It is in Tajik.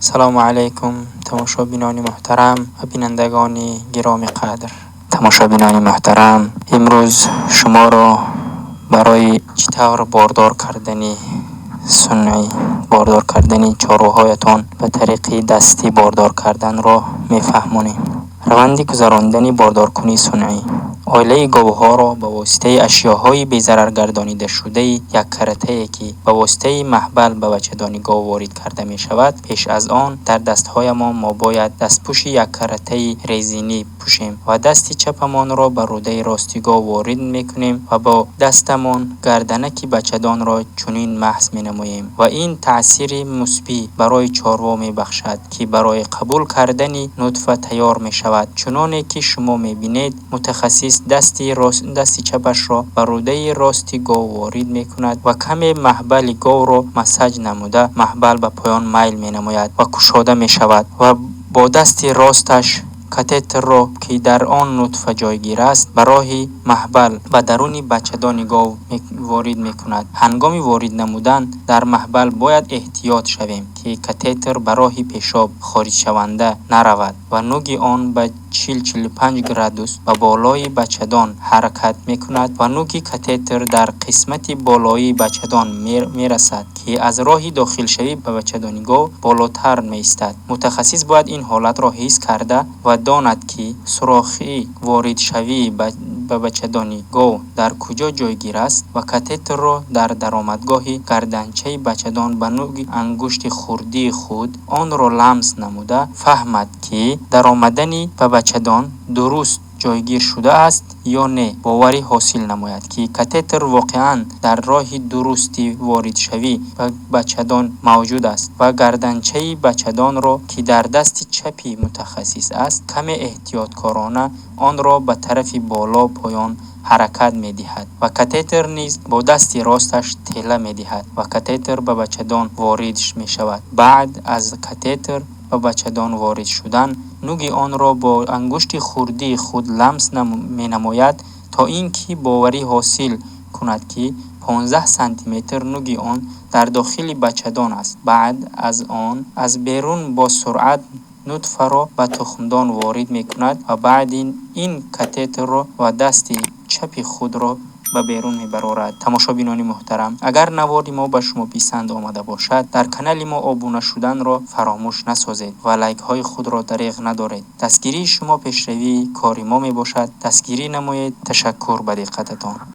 Салому алайкум, тамошобинони муҳтарам ва бинандагони гиромӣ қадр. Тамошобинони муҳтарам, имрӯз шуморо барои чӣ тавр бордор кардани сунъӣ, бордор кардани чорвоҳоятон ба тариқи дастӣ бордор карданро мефаҳмонем. Раванди гузарондани бордоркунии сунъӣ. Оилаи говҳоро ба воситаи ашёҳои безараргардонидашудаи яккаратае, ки ба воситаи маҳбал ба бачадони гов ворид карда мешавад, пеш аз он дар дастҳоямон мо бояд дастпӯши яккаратаи резинӣ пӯшем ва дасти чапамонро ба рӯдаи рости гов ворид мекунем ва бо дастамон гарданаки бачадонро чунин маҳз менамоем ва ин таъсири мусбӣ барои чорво мебахшад, ки барои қабул кардани нутфа тайёр мешавад. Чуноне ки шумо мебинед, мутахассис дасти чапашро ба рӯдаи рости гов ворид мекунад ва каме маҳбали говро массаж намуда, маҳбал ба поён майл менамояд ва кушода мешавад ва бо дасти росташ катетерро, ки дар он нутфа ҷойгир аст, ба роҳи маҳбал ба даруни бачадони гов ворид мекунад. Ҳангоми ворид намудан дар маҳбал бояд эҳтиёт шавем, ки катетер ба роҳи пешоб хориҷшаванда наравад ва нуги он ба 40-45 градус ба болои бачадон ҳаракат мекунад ва нуги катетер дар қисмати болоии бачадон мерасад, ки аз роҳи дохилшавӣ ба бачадони гов болотар меистад. Мутахассис бояд ин ҳолатро ҳис карда ва донад, ки сурохи воридшавӣ ба бачадони гов дар куҷо ҷойгир аст ва катетерро дар даромадгоҳи гарданчаи бачадон ба нуги ангушти хурдии худ онро ламс намуда фаҳмад, ки даромадани ба бачадон дуруст ҷойгир шудааст ё не, боварӣ ҳосил намояд, ки катетер воқеан дар роҳи дурусти воридшавӣ ба бачадон мавҷуд аст ва гарданчаи бачадонро, ки дар дасти чапи мутахассис аст, каме эҳтиёткорона онро ба тарафи боло поён ҳаракат медиҳад ва катетер низ бо дасти росташ тела медиҳад ва катетер ба бачадон ворид мешавад. Баъд аз катетер ба бачадон ворид шудан, нуги онро бо ангушти хурдии худ ламс менамояд, то ин ки боварӣ ҳосил кунад, ки 15 сантиметр нуги он дар дохили бачадон аст. Баъд аз он аз берун бо суръат нутфаро ба тухмдон ворид мекунад ва баъди ин катетерро ва дасти чапи худро ба берун мебарорад. Тамошобинони муҳтарам, агар навори мо ба шумо писанд омада бошад, дар канали мо обуна шуданро фаромӯш насозед ва лайкҳои худро дареғ надоред. Дастгирии шумо пешравии кори мо мебошад. Дастгирӣ намоед. Ташаккур ба диққататон.